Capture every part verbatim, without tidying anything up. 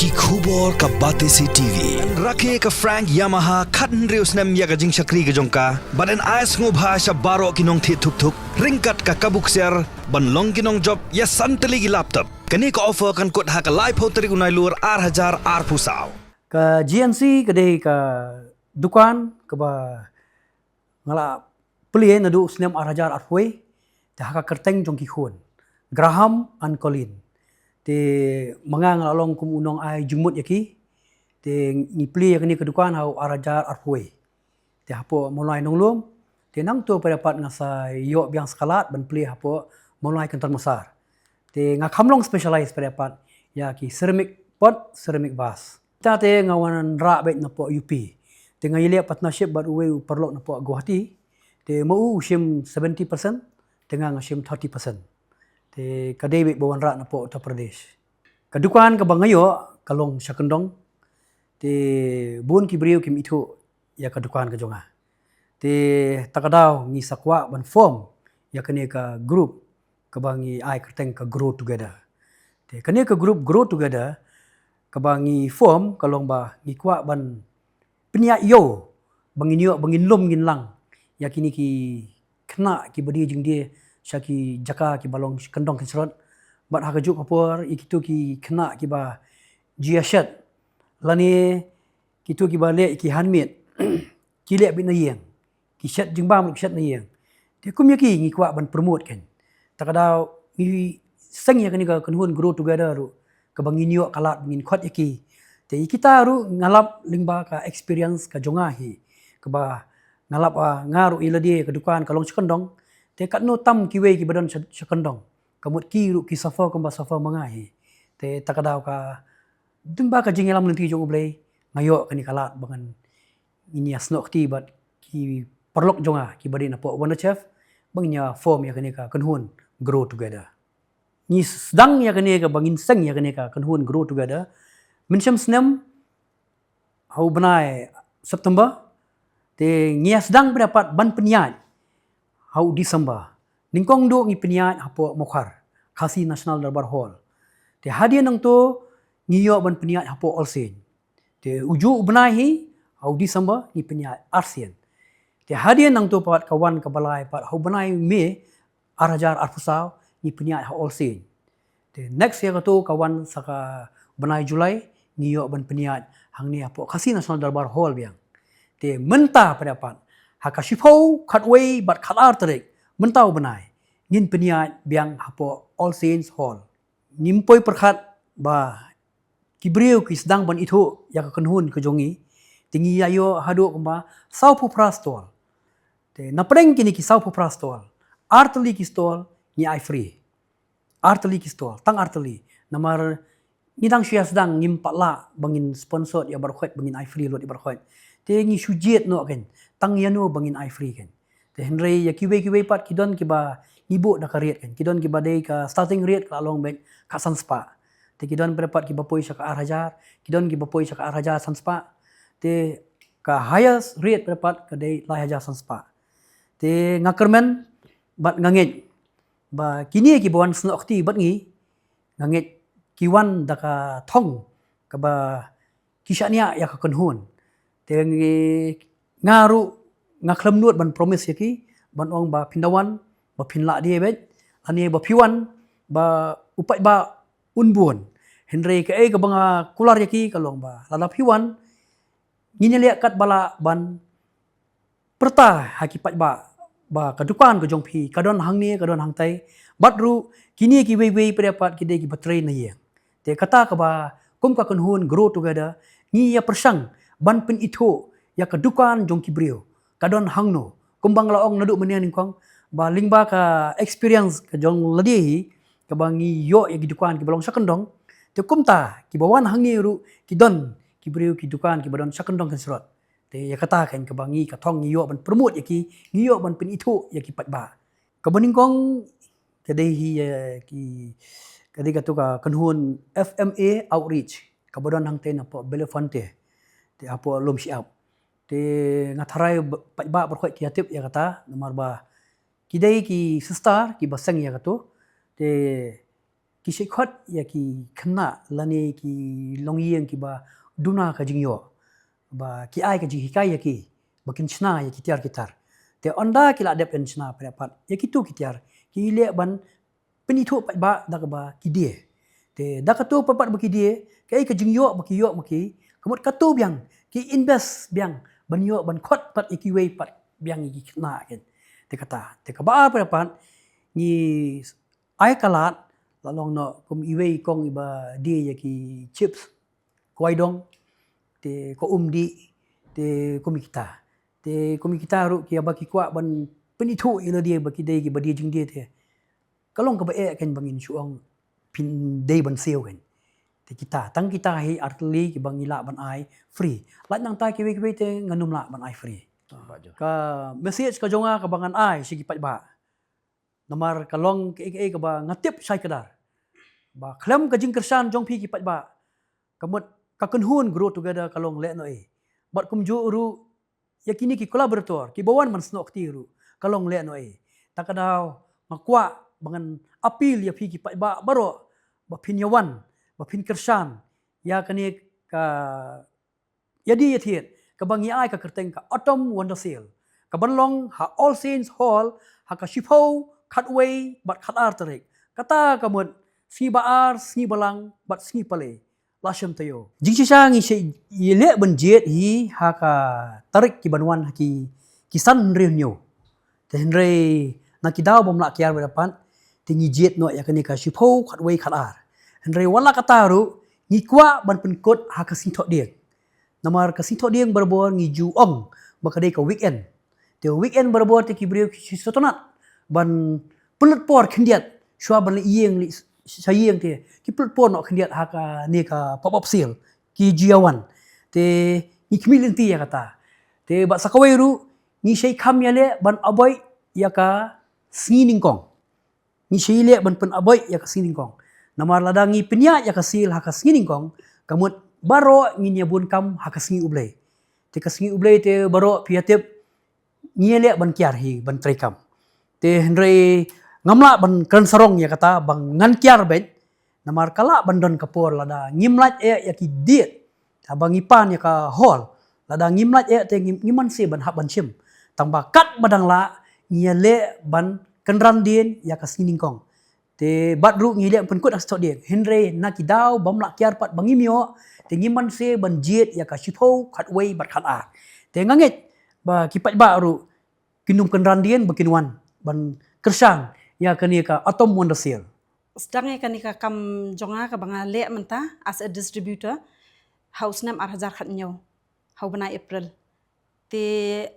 Ki khubor ka Batesi T V. Rakhe ka Frank Yamaha khathynriew snem ïa ka jingshakri ka jong ka. Bad yn ai sngewbha sha baroh ki nongthied thuk thuk ryngkat ka kabu ksiar ban long ki nongjop ïa san tylli ki laptop. Kane ka offer kan kut ha ka laiphew tarik u Nailur ar hajar arphew saw. Ka G N C ka dei ka dukan kaba nga la plie naduh u snem ar hajar arphew wei, te ha ka kyrteng jong ki khun Graham and Colin. Te ma nga nga la long kum u nongai jingmut ïa ki. Te ngi plie ïa kane ka dukan ha u ar hajar arphew wei. Te hapoh Mawlai Nonglum, te nangto pat nga sa ïoh biang sa ka lad ban plie hapoh Mawlai Kynton Massar. Te nga kham long specialize pat ïa ki ceramic pot, ceramic vase. Te nga wanrah beit napoh U P. Te nga ïaleh partnership bad uwei u paralok napoh Guwahati. Te ma u u shim seventy percent, te nga nga shim thirty percent. Te ka dei beit ba wanrah napoh Uttar Pradesh. Ka dukan kaba nga ïoh ka long sha kyndong. Te bun ki briew kim ithuh ïa ka dukan ka jong nga. Te ta ka daw ngi sa kwah ban form ïa kane ka group kaba ngi ai kyrteng ka Grow Together. Te kane ka group Grow Together kaba ngi form ka long ba ngi kwah ban pynïaid ïew ba ngin ïoh ba ngin lum ngin lang ïa kine ki khynnah kiba die jingdie sha ki jaka kiba long kyndong kynshrot. Bad ha kajuh ka por ïa kito ki khynnah kiba jia shet lane kito kiba leh ki handmade ki leh beit na ïing, ki shet jingbam ruh ki shet na ïing. Te kum ïa ki ngi kwah ban promote kein. Ta ka daw ngi seng ïa kane ka kynhun Grow Together ruh kaba ngin ïoh ka lad ngin khot ïa ki. Te ïa kita ruh nga lap lyngba ka experience ka jong nga hi kaba nga lap, ah, nga ruh ïa lade ka dukan ka long sha kyndong. Te katno tam kiwei kiba don sha, sha kyndong. Ka mut ki ruh ki suffer kumba suffer ma nga hi. Te ta ka daw ka lyngba ka jingïalam lynti jong U Blei nga ïoh kane ka lad ba ngan ngin ïa snoh kti bad ki paralok jong nga kiba dei napoh Wonder Chef ba ngin ïa form ïa kane ka kynhun Grow Together. Ngi sdang ïa kane kaba ngin seng ïa kane ka kynhun Grow Together mynshem snem ha u bnai September. Te ngi ïa sdang beit pat ban pynïaid ha u December. Nyngkong duh ngi pynïaid hapoh Mawkhar, Khasi National Darbar Hall. Te hadien nangto ngi ïoh ban pynïaid hapoh Olsien. Te ujuh u bnai hi ha u December ngi pynïaid arsien. Te hadien nangto pat ka wan kaba lai pat ha u bnai May ar hajar arphew saw ngi pynïaid ha Olsien. Te next ïa kato ka wan sa ka bnai July ngi ïoh ban pynïaid hangne hapoh Khasi National Darbar Hall biang. Te mynta pat ha ka shiphew, khatwei bad khatar tarik mynta u bnai ngin pynïaid biang hapoh All Saints Hall. Ngim poi pyrkhat ba ki briew ki sdang ban ithuh ïa ka kynhun ka jong ngi. Te ngi ïa ïoh haduh kumba sawphew phra stall. Te na pdeng kine ki sawphew phra stall, ar tylli ki stall ngi ai free. Ar tylli ki stall, tang ar tylli. Namar ngi dang shu ïa sdang, ngim pat lah ba ngin sponsor ïa baroh khoit, ba ngin ai free lut ïa baroh khoit. Te ngi shu jied noh kein, tang ïano ba ngin ai free kein. Te hynrei ïa kiwei kiwei pat ki don kiba ngi buh da ka rate kein. Ki don kiba dei ka starting rate ka la long beit khatsan spah. Te ki don pat kiba poi sha ka ar hajar, ki don kiba poi sha ka ar hajar san spah. Te ka highest rate pat ka dei lai hajar san spah. Te nga kyrmen bad nga ngeit ba kine kiba wan snoh kti bad ngi, nga ngeit ki wan da ka thong kaba ki shaniah ïa ka kynhun. Te ngi, nga ruh nga khlem nud ban promise ïa ki ban ong ba phin da wan ba phin lah die beit, lane ba phi wan ba u paidbah un bun. Hynrei kaei kaba nga kular ïa ki ka long ba lada phi wan ngin ïa leh katba lah ban pyrta ha ki paidbah ba ka dukan ka jong phi ka don hangne, ka don hangtai. Bad ruh kine kiwei kiwei pat ki dei kiba trei na ïing. Te kata kaba kum ka kynhun Grow Together ngi ïa pyrshang ban pynithuh ïa ka dukan jong ki briew ka don hangno. Kumba nga la ong naduh mynne nyngkong ba lyngba ka experience ka jong lade hi kaba ngi ïoh ïa ki dukan kiba long sha kyndong. Te kumta kiba wan hangne ruh ki don ki briew ki dukan kiba don sha kyndong kynshrot. Te ïa kata kein kaba ngi ka thong ngi ïoh ban promote ïa ki, ngi ïoh ban pynithuh ïa ki paidbah. Kaba nyngkong ka dei hi, eh, ki, ka dei kato ka kynhun F M A outreach kaba don hangtei napoh Belafonte. Te hapoh Lumshyiap. Te nga tharai ba, paidbah baroh khoit ki ïa tip ïa kata namar ba ki dei ki sister kiba seng ïa kato. Te ki shait khot ïa ki khynnah lane ki longïing kiba duna ka jingïoh, ba ki ai ka jinghikai ïa ki ba kin shna ïa ki tiar ki tar. Te ynda ki la dep ban shna pat ïa kitu ki tiar, ki leh ban pynithuh pat ba da kaba ki die. Te da katu pat ba ki die, kaei ka jingïoh ba ki ïoh ma ki, ka mut katu biang ki invest biang ban ïoh ban khot pat ïa kiwei pat biang ïa ki khynnah kin. Te kata, te kaba ar pat ngi ai ka lad la long noh kum iwei kong iba die ïa ki chips, kwai dong, te ka um dih, te kum kita. Te kum kita ruh kiba ki kwah ban pynithuh ïa lade ba ki dei kiba die jingdie te ka long kaba eh kan ba ngin shu ong phin dei ban siew kan. Te kita, tang kita hi artylli kiba ngi lah ban ai free. Lait nangta kiwei kiwei te ngan ym lah ban ai free. Ka message ka jong nga kaba ngan ai sha ki paidbah, namar ka long kaei kaei kaba nga tip shai kdar ba khlem ka jingkyrshan jong phi ki paidbah, ka mut ka kynhun Grow Together ka long lehnohei. Bad kumjuh ruh ïa kine ki collaborator kiba wan ban snoh kti ruh ka long lehnohei. Ta ka daw nga kwah ba ngan appeal ïa phi ki paidbah baroh ba phin ïa wan, ba phin kyrshan ïa kane ka ïa die ïa thied kaba ngi ai ka kyrteng ka Autumn Wonder Sale, kaban long ha All Saints Hall ha ka shiphew, khatwei bad khatar tarik. Kata ka mut sngi ba ar, sngi balang bad sngi palei. La shem taïew. Jingshisha ngi shait ïaleh ban jied hi ha ka tarik kiban wan ha ki, ki san hynriew hynñiew. Te hynrei na ki daw bym lah kiar bad pat te ngi jied noh ïa kane ka shiphew, khatwei, khatar. Hynrei wat la kata ruh ngi kwah ban pynkut ha ka sngi Thohdieng. Namar ka sngi Thohdieng barabor ngi ju ong ba ka dei ka weekend. Te weekend barabor te ki briew ki shu sngewtynnat ban pynlut por khyndiat shuwa ban leit ïing, leit sha ïing te ki pynlut por noh khyndiat ha kane ka pop-up sale ki ju ïa wan. Te ngi khmih lynti ïa kata. Te bad sa kawei ruh ngi shait kham ïaleh ban avoid ïa ka sngi nyngkong. Ngi shait leh ban pyn-avoid ïa ka sngi nyngkong. Namar lada ngi pynïaid ïa ka sale ha ka sngi nyngkong, ka mut baroh ngin ïa bun kam ha ka sngi U Blei. Te ka sngi U Blei te baroh phi ïa tip ngi ïaleh ban kiar hi ban treikam. Te hynrei ngam lah ban kren sarong ïa kata ba ngan kiar beit. Namar ka lah ban don ka por lada ngim lait eh ïa ki date, haba ngi pan ïa ka hall, lada ngim lait eh te ngim, ngim banse ban hap ban shim. Tangba katba dang lah ngi ïaleh ban kynran dien ïa ka sngi nyngkong. Te bad ruh ngi leh pynkut ha ka sngi Thohdieng. Hynrei na ki daw bym lah kiar pat ba ngim ïoh, te ngim banse ban jied ïa ka shiphew, khatwei bad khatar. Te nga ngeit ba ki paidbah ruh kin ym kynran dien ba kin wan ban kyrshan ïa kane ka Autumn Wonder Sale. Sdang ïa kane ka kam jong nga kaba nga leh mynta as a distributor ha u snem ar hajar khathynñiew, ha u bnai April. Te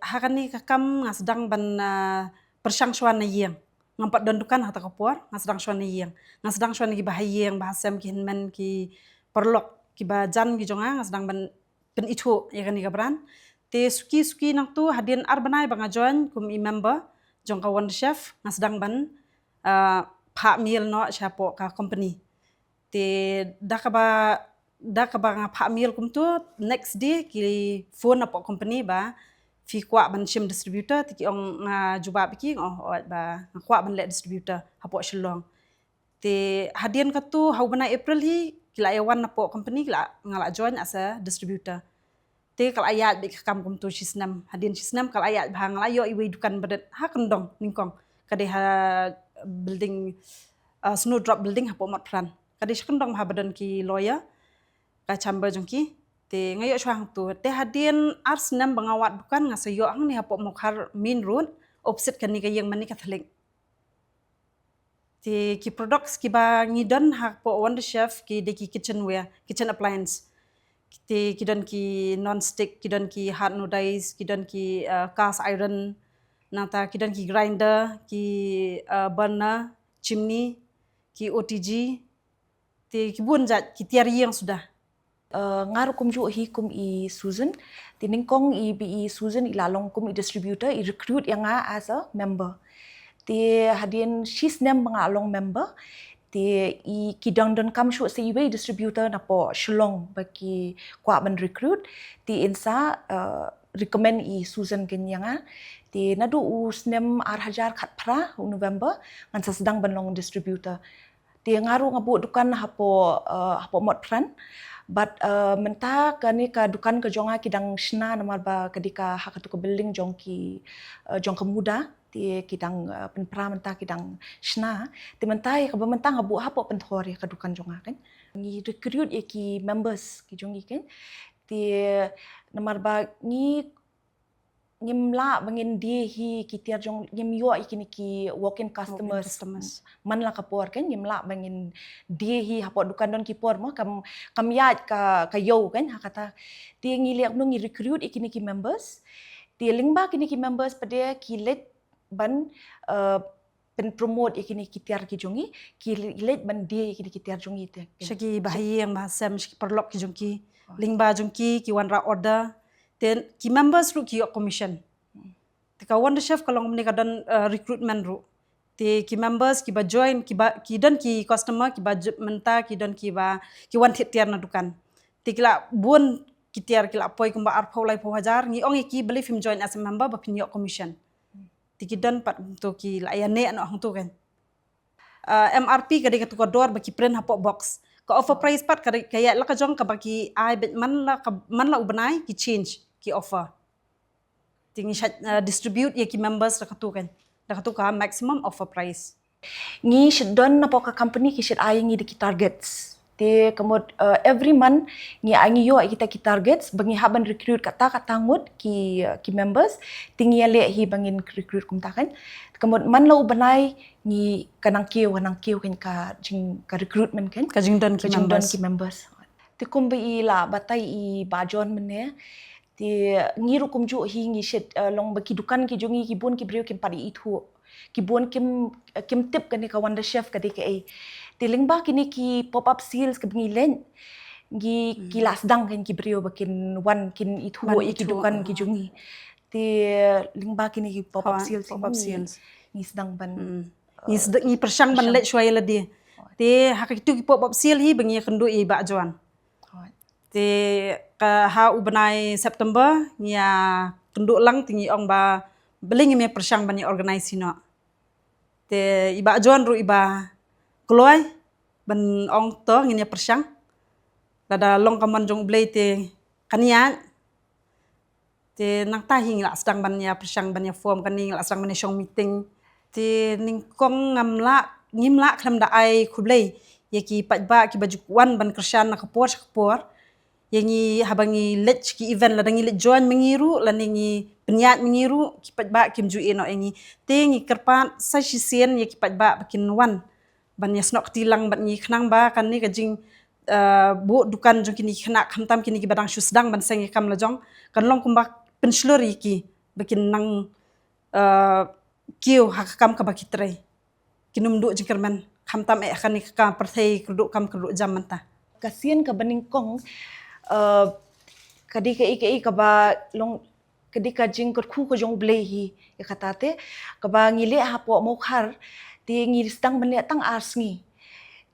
ha kane ka kam nga sdang ban, ah, pyrshang shuwa na ïing. Ngam pat don dukan ha kata ka por, nga sdang shuwa na ïing. Nga sdang shuwa na kiba ha ïing, ba ha sem, ki hynmen, ki paralok, kiba jan ki jong nga, nga sdang ban pynithuh ïa kane ka brand. Te suki suki nangtu hadien ar bnai ba nga join kum i member jong ka Wonder Chef, nga sdang ban, ah, phah meal noh shapoh ka company. Te da kaba, da kaba nga phah meal kumtu, next day ki phone napoh company ba phi kwah ban shim distributor, te ki ong nga jubab ïa ki, oh, oh, ba nga kwah ban leh distributor hapoh Shillong. Te hadien katu ha u bnai April hi ki la ïa wan napoh company, ki la, nga la join as a distributor. Te ka la ïaid beit ka kam kumtu shi snem. Hadien shi snem ka la ïaid bha, nga la ïoh iwei dukan ba dang ha kyndong nyngkong. Ka dei ha building, uh, Snowdrop Building hapoh Motphran. Ka dei sha kyndong bha ba don ki lawyer, ka chamber jong ki. Te nga ïoh shuwa hangtu. Te hadien ar snem ba nga wad dukan, nga sa ïoh hangne hapoh Mawkhar main road, opposite kane ka ïing mane ka thylliej. Te ki products kiba ngi don hapoh Wonder Chef ki dei ki kitchenware, kitchen appliance. Te ki don ki non-stick, ki don ki hard anodized, ki don ki, uh, cast iron, nangta ki don ki grinder, ki, uh, burner, chimney, ki O T G. Te ki bun jait, ki tiar ïing suda. Uh, nga ruh kumjuh hi kum i Susan. Te nyngkong i, i Susan i la long kum i distributor, i recruit ïa nga as a member. Te hadien shi snem ba nga long member, te i, ki dang donkam shuh sa iwei distributor napoh Shillong ba ki kwah ban recruit. Te yn sa, uh, recommend i Susan kane ïa nga. Te naduh u snem ar hajar khatphra, u November, ngan sa sdang ban long distributor. Te nga ruh nga buh dukan hapoh, uh, hapoh Motphran. But, uh, mynta kane ka dukan ka jong nga ki dang shna namar ba ka dei ka ha katu ka building jong ki, uh, jong ka MUDA. Te ki dang, uh, pynpra mynta ki dang shna. Te mynta ïa kaba mynta nga buh hapoh Pynthor ïa ka dukan jong nga kan. Ngi recruit ïa ki members ki jong ngi kan. Te namar ba ngi ngim lah ba ngin die hi ki tiar jong, ngim ïoh ïa kine ki walk-in customers. Man la ka por kan ngim lah ba ngin die hi hapoh dukan, don ki por mo kam, kam ïaid ka, ka ïew kan ha kata. Te ngi leh kumno, ngi recruit ïa kine ki members. Te lyngba kine ki members pat de ki leit ban, uh, pyn promote ïa kine ki tiar ki jong ngi, ki leit ban die ïa kine ki tiar jong ngi te. Sha ki bahaïing bahasem, sha ki paralok ki jong ki, lyngba jong ki, ki wanrah order. Te ki members ruh ki ïoh commission. Te ka Wonder Chef ka long kumne, ka don, uh, recruitment ruh. Te ki members kiba join, kiba, ki don ki customer, kiba ju-, mynta ki don kiba, ki wan thied tiar na dukan. Te ki la bun ki tiar, ki la poi kumba arphew laiphew hajar, ngi ong ïa ki balei phim join as a member ba phin ïoh commission. Te ki don pat hangto ki la ïa neh noh hangto kan. Uh, M R P ka dei katu ka dor ba ki print hapoh box. Ka offer price pat ka dei, ka ïaid la ka jong kaba ki ai beit man la ka, man la u bnai ki change ki offer. Te ngi shait, uh, distribute ïa ki members da katu kan. Da katu ka maximum offer price. Ngi shait don napoh ka company ki shait ai ngi da ki targets. Te ka mut, uh, every month ngi ai, ngi ïoh ïa kita ki targets ba ngi hap ban recruit kata kata ngut ki, uh, ki members. Te ngi ïaleh hi ba ngin recruit kumta kan. Ka mut man la u bnai ngi ka nang kiew, ka nang kiew kan ka jing, ka recruitment kan. Ka jingdon ki members. Te kumba i la batai i Bah John mynne. Te ngi ruh kumjuh hi ngi shait, uh, long ba ki dukan ki jong ngi ki bun ki briew kim pat ithuh. Ki bun kim, kim tip kane ka Wonder Chef ka dei kaei. Te lyngba kine ki pop up sales kaba ngi leh, ngi, ki la sdang kan ki briew ba kin wan kin ithuh ïa ki dukan ki jong ngi. Te lyngba kine ki pop up sales, pop up sales ngi sdang ban, ngi sdang, ngi pyrshang ban leit shuwa ïa lade. Te ha kitu ki pop up sale hi ba ngi ïakynduh ïa i Bah John. Te ka ha u bnai September ngi ïakynduh lang, te ngi ong ba balei ngim ïa pyrshang ban ïa organize hi noh. Te i Bah John ruh iba kloi ban ong to ngin ïa pyrshang. Lada long ka mon jong U Blei te kan ïaid. Te nangta hi ngi la sdang ban ïa pyrshang ban ïa form kane, ngi la sdang ban ïa shong meeting. Te nyngkong ngam lah, ngim lah khlem da ai khublei ïa ki paidbah kiba ju wan ban kyrshan na ka por sha ka por. Ïa ngi haba ngi leit ki event, lada ngi leit join ma ngi ruh lane ngi pynïaid ma ngi ruh, ki paidbah kim ju ïeh noh ïa ngi. Te ngi kyrpad sa shisien ïa ki paidbah ba kin wan ban ïa snoh kti lang bad ngi khnang ba kane ka jing, eh, buh dukan jong kine ki khynnah, khamtam kine kiba dang shu sdang ban seng ïa ka kam la jong, kan long kumba pynshlur ïa ki ba kin nang, eh, kiew ha ka kam kaba ki trei. Kin ym duh jingkyrmen khamtam eh ha kane ka pyrthei kyrduh kam kyrduh jam mynta. Ka sien kaba nyngkong, eh, ka dei kaei kaei kaba long, ka dei ka jingkyrkhu ka jong U Blei hi ïa kata. Te kaba ngi leh hapoh Mawkhar, te ngi sdang ban leh tang ar sngi.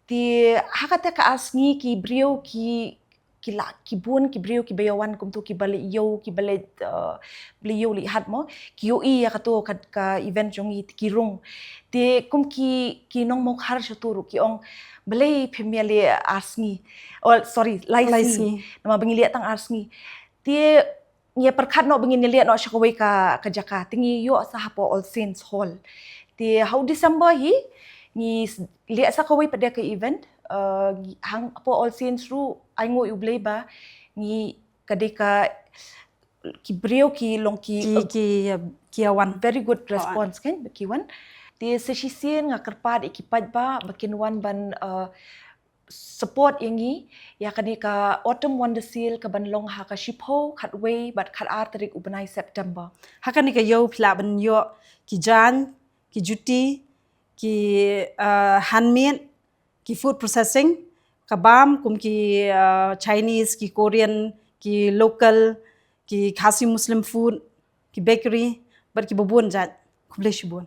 Te ha kata ka ar sngi ki briew ki, ki la, ki bun ki briew kiba ïa wan kumto, kiba leit ïew, kiba leit, eh, ba leit ïew leit hat mo, ki ïohi ïa kato ka, ka event jong ngi, te ki rung. Te kum ki, ki nong Mawkhar shato ruh ki ong, balei phim ïa leh ar sngi, oh sorry, lai sngi. Namar ba ngi leh tang ar sngi. Te ngi pyrkhat noh ba ngin ïa leh noh sha kawei ka, ka jaka. Te ngi ïoh sa hapoh All Saints Hall. Te ha u December hi ngi leh sa kawei pat de ka event, eh, ngi hang hapoh All Saints ruh, ai nguh ïa U Blei ba ngi, ka dei ka, ki briew ki long ki, ki, eh, ki, eh, ki ïa wan. Very good response kan ba ki wan. Te sa shisien nga kyrpad ïa ki paidbah ba kin wan ban, eh, support ïa ngi ïa kane ka Autumn Wonder Sale kaban long ha ka shiphew, khatwei bad khatar tarik u bnai September. Ha kane ka ïew phi lah ban ïoh ki jaiñ, ki juti, ki, eh, handmade, ki food processing, ka bam kum ki, eh, Chinese, ki Korean, ki local, ki Khasi Muslim food, ki bakery bad kiba bun jait. Khublei shibun.